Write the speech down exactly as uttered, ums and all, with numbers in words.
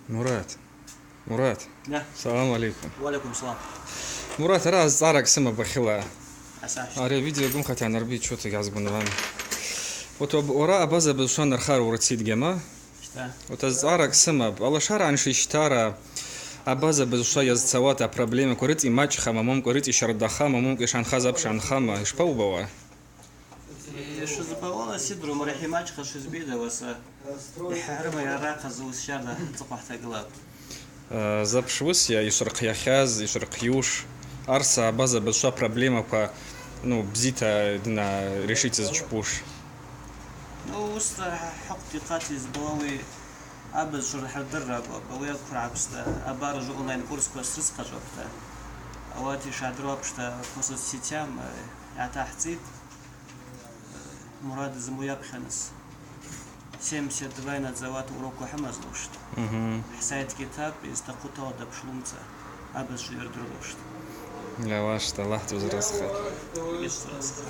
Мурат. Мурат. Да. Салам алейкум. Ва алейкум салам. Мурат, ара азцӏара кӏсыма бахила. Асаш. Ари видео гумхата нарби чута газгунван. Вот об-, ора абаза бызшва нархар урцид гема. Шта. Вот азцӏара кӏсыма, алашара анши штара, абаза бызшва язцавата проблема, курици мачхама, мом курици шардахама, мом кишанхаз апшанхама, ишпаубава? Йшызбауала сидру мрахимачха шызбида уаса. Йхӏырма йарахъаз уыс щарда цӏыхъвахта гылапӏ. Э, запш уыс йа йшвырхъйахьаз, йшвырхъйуш, арса абаза бызшва проблемаква, ну, бзита дна решить зчпуш. Ну, уыста хӏакъ дихъати збауи абыз швырхӏырдырра акӏвапӏ, ауи аквыргӏапста, абар ужвы онлайн курсква срыцхъачӏвапӏта. Ауат йшгӏадыру апшта по соцсетям, э, йгӏатахӏцӏитӏ. Мурат зыму йапхьаныз. Семьдесят два йнадзауата урокква хӏымазлуштӏ. Мгм. Хӏсайт китаб йызтахъу тала дапшлумца абыз швйырдырлуштӏ. Лавашта, Аллах тузрасха. Гьсрасха.